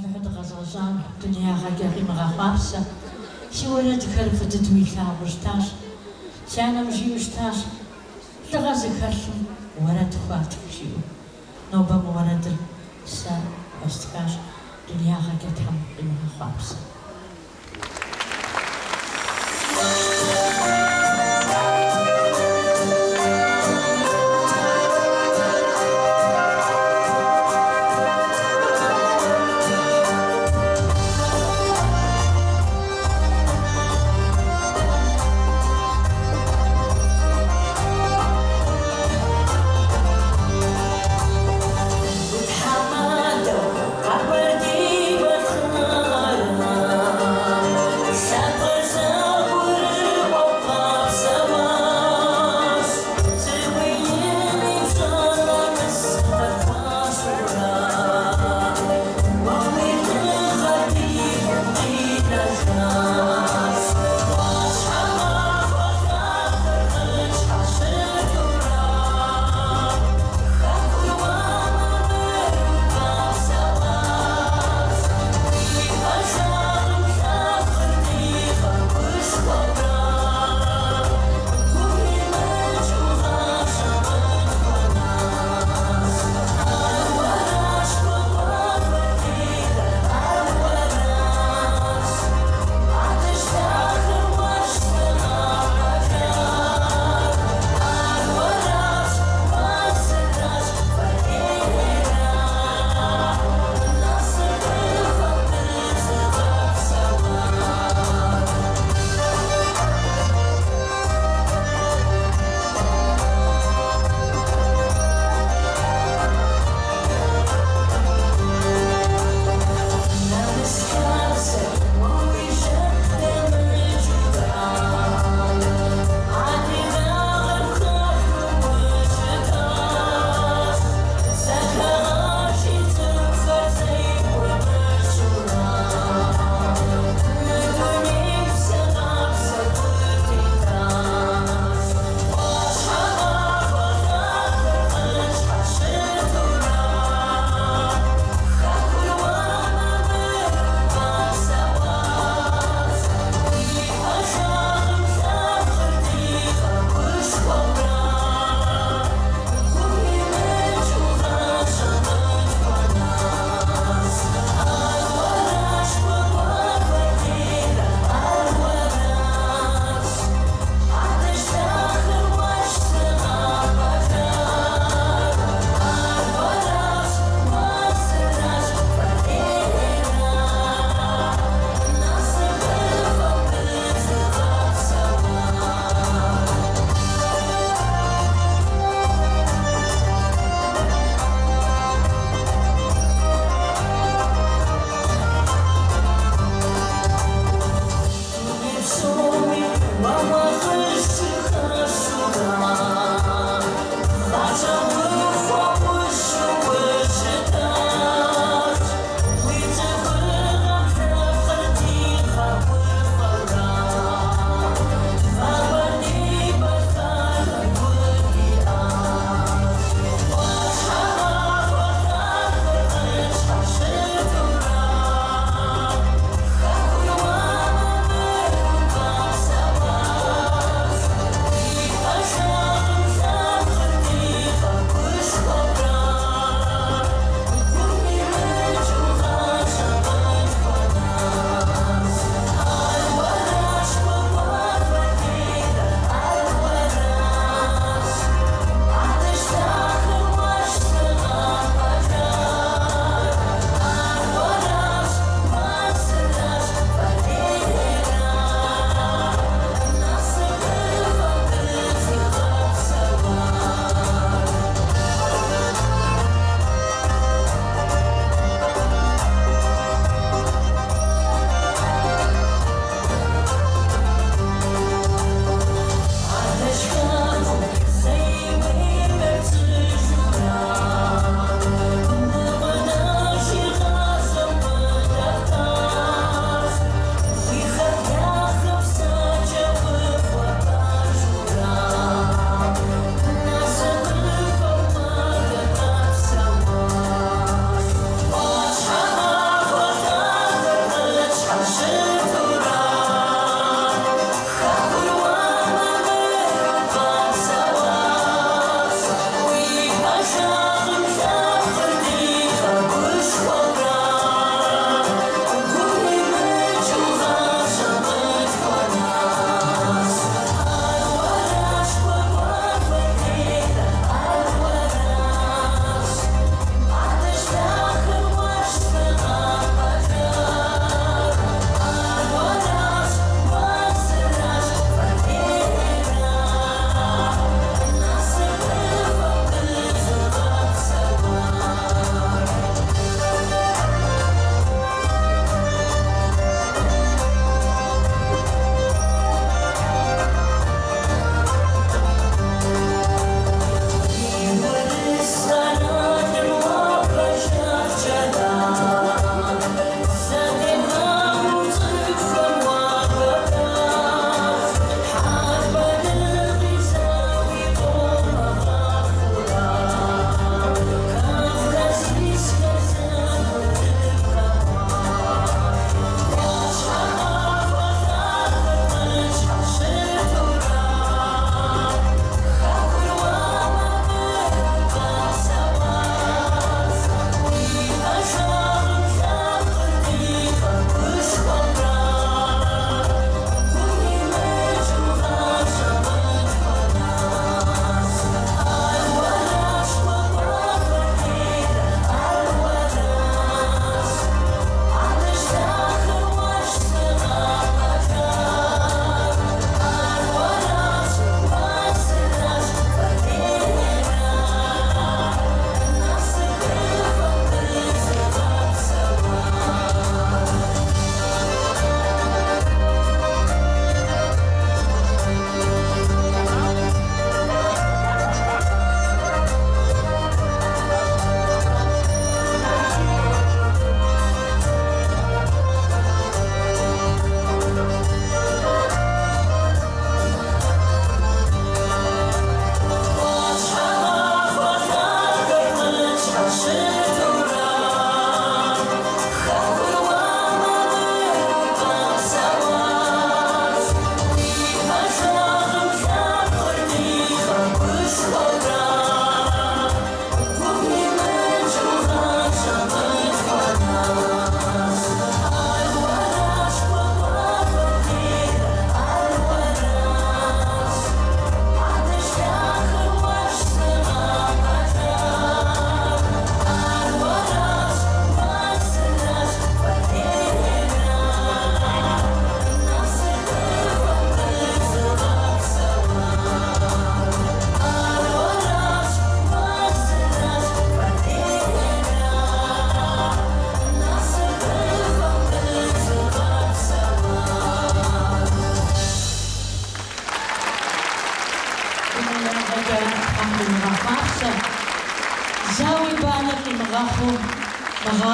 Алыхьу дыкъэзыгъэщӏам дунеягъэкӏэ къимыгъэхъуапсэ, си уэрэдхэр фӏы дыдэу илъагъуу щытащ. Си анэм жиӏэу щытащ, Лӏыгъэ зыхэлъым уэрэд хуатх, жиӏэу. Нобэ мы уэрэдыр сэ хуэстхащ, дунеягъэкӏэ Тхьэм къимыгъэхъуапсэ. Утхьэмадэу Къэбэрдей-Балъкъэрым.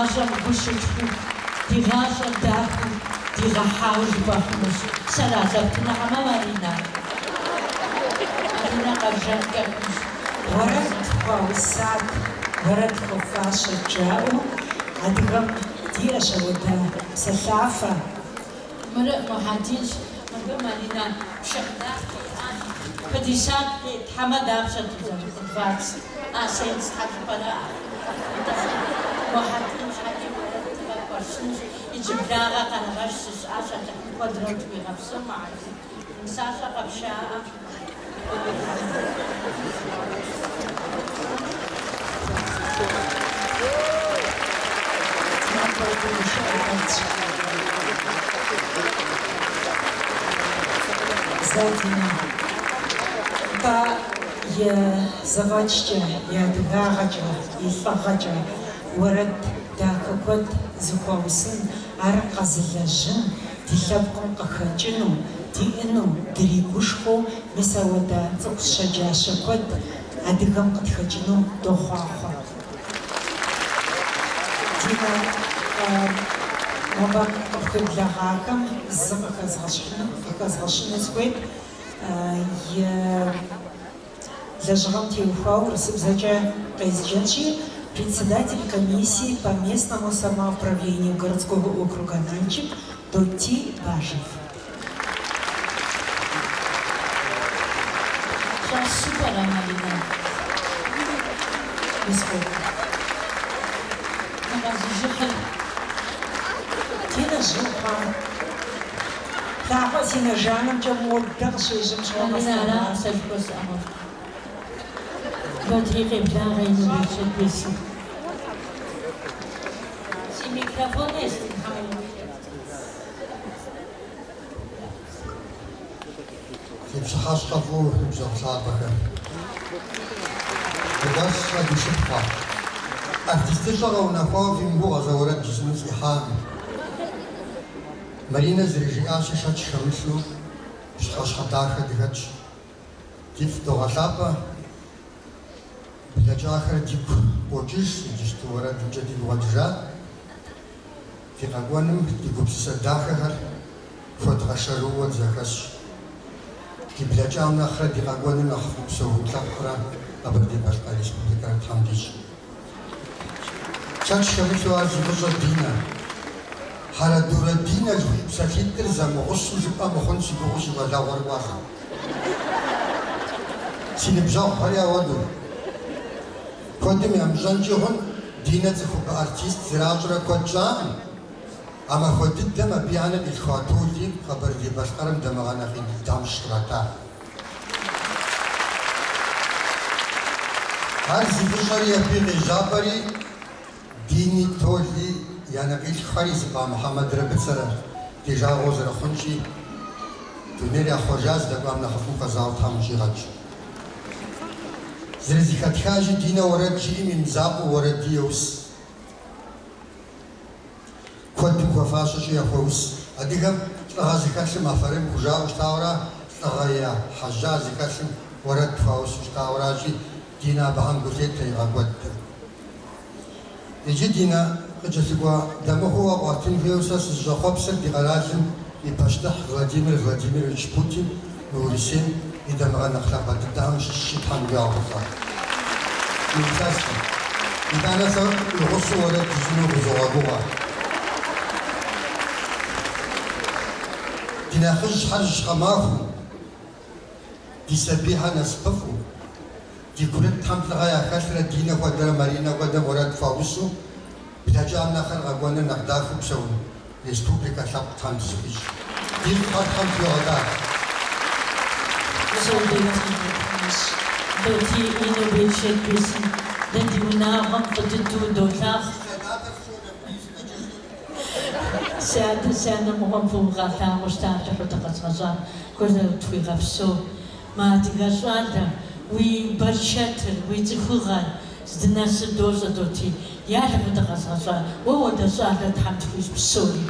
гъащӏэм гу щытхуу, ди гъащӏэр дахэу дигъэхьауэ жыпӏэ хъунущ. Сэра зэптынур хьэмэ Маринэ? Маринэ къэбжэнкӏэ хъунщ. Уэрэд хуаусат, уэрэд хуэфащэт жаӏэу адыгэм диӏэщ ауэдэ псэлъафэ. Мыр Мухьэдинщ, мыбы Маринэ пшыхь дахэ иӏащ. Пятьдесят лет, хьэмэ дапщэт узэрыхъур? Двадцать, а семьдесят щхьэ жыпӏэрэ? Мухьэдин щхьэкӏи уэрэд тыгъэ хуэсщӏынущ. Иджыблагъэ Къэрэгъэш сыщыӏащ, Алыхьым куэдрэ утхуигъэпсэу, Мухьэдин. Нысащӏэ къэпшаӏэ. Зэ, Динэ. Нтӏэ, и зэфӏэкӏкӏэ, и адыгагъэкӏэ, и лӏыгъэкӏэ уэрэд дахэ куэд зыхуаусын, ар къэзылэжьын ди лъэпкъым къыхэкӏыну, диӏэну, дригушхуэу мис ауэдэ цӏыху щэджащэ куэд адыгэм къытхэкӏыну дохъуахъуэ. Динэ, нобэ къыпхуеблэгъахэм зы къыхэзгъэщыну сыхуейт, и лэжьыгъэм теухуауэ урысыбзэкӏэ къезджэнщи, председатель комиссии по местному самоуправлению городского округа Нальчик Дотий Бажев. Щӏэсу пӏэрэ, Маринэ? Мисхуэдэ. Мы къэзыжыхьыр. Динэ жьы ухъуа? Лъакъуэ си нэ жанымкӏэ модэ къыщежьэм щыгъуэ Маринэ, аракъым къэслъэгъуар. сэ жыхуэсӏэр. Дотий къеблагъэ ину берычэт бесын. Си микрофон естын хьэмэ уи? Фи пщыхьэщхьэ фӏыуэ, ныбжьэгъу лъапӏэхэр. Дыгъуэсщӏэ ди шыпхъуэ. Артистыщӏэ къэунэхуауэ фимыгугъэ сэ уэрэд жысӏэну сыкъихьами. Маринэ зэрыжиӏащи, шэч хэмылъу, пщыхьэщхьэ дахэ дыхэтщ. Дифӏ догъэлъапӏэ, блэкӏахэр дигу къокӏыж, иджыпсту уэрэдымкӏэ дигу къэкӏыжа. Ди къэкӏуэным ди гупсысэ дахэхэр хуэдгъэшэрыуэ дызэхэсщ. Ди блэкӏам нэхърэ ди къэкӏуэныр нэхъыфӏу псэун лъэпкърэ Къэбэрдей-Балъкъэр Республикэрэ Тхьэм дищӏ. Шэч хэмылъу ар зи фӏыщӏэр Динэ. Хьэрэдурэ Динэ жыхуиӏэ псалъитӏыр зэмыгъусэу жыпӏэ мыхъун си гугъэу си щӏалэгъуэр кӏуащ. Си ныбжьэгъухэри ауэдэу. Куэдым ямыщӏэнкӏи хъун, Динэ цӏыхубэ артист зэращӏрэ куэд щӏакъым. А махуэ дыдэм абы и анэ къилъхуа Толи Къэбэрдей-Балъкъэрым дамыгъэ нэхъ ин дыдэхэм щыщ кърата. Ар зи фӏыщӏэри абы и къежьапӏэри Дини Толи и анэкъилъхухэри зыпӏа Мухьэмэдрэ Быцэрэ ди жагъуэ зэрыхъунщи, дунейр яхъуэжа здэкӏуам нэхъыфӏым хуэзауэ Тхьэм къыщӏигъэкӏ. Зэрызэхэтхащи, Динэ уэрэд жиӏэм и мызакъуэу уэрэди еус. Куэдым хуэфащэщи яхуоус. Адыгэм лӏыгъэ зыхэлъым афэрым хужаӏэу щытауэра, лӏыгъэ ехьэжьа зыхэлъым уэрэд хуаусу щытауэращи, Динэ абыхэм гу лъетэ игъэкӏуэдкъым. Иджы, Динэ, къыкӏэлъыкӏуэ дамыгъэу уэ къуатын хуейуэ сэ сызыщӏэхъуэпсыр ди къэралым и пащтыхь Владимир Владимирович Путин мы Урысейм и дамыгъэ нэхъ лъапӏэ дыдэхэм щыщщи, Тхьэм уигъэхъулӏэ. Мы илъэсым. Итӏанэ сэ уи гъусэу уэрэд жысӏэну укъызогъэгугъэ. Ди нэхъыжьхэр жьыщхьэ махуэу, ди сабийхэр насыпыфӏэу, ди курытхэм лӏыгъэ яхэлърэ Динэ хуэдэрэ Маринэ хуэдэм уэрэд хуаусу, блэкӏам нэхърэ къэкӏуэныр нэхъ дахэу псэун республикэ лъэпкъ Тхьэм дызэхуищӏ. Дифӏхэр Тхьэм тхуигъэдахэ. Упсэу Дотий, ину берычэт бесын, дэ ди унагъуэм фӏы дыдэу долъагъу. Си адэ, си анэ мыгъуэм фӏыуэ къалъагъуу щыта Алыхьу дыкъэзгъэщӏам куэдрэ утхуигъэпсэу. Мы адыгэ щӏалэ, уи бэрчэтыр, уи цӏыхугъэр здынэсыр дощӏэ, Дотий. Ялыхьу дыкъэзгъэщӏа, уэ уэдэ щӏалэ Тхьэм тхуищӏ псори.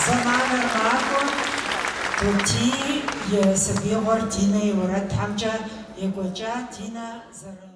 Зэманыр макӏуэ, Дотий и сабийгъуэр Динэ и уэрэдхэмкӏэ екӏуэкӏа, Динэ зэры.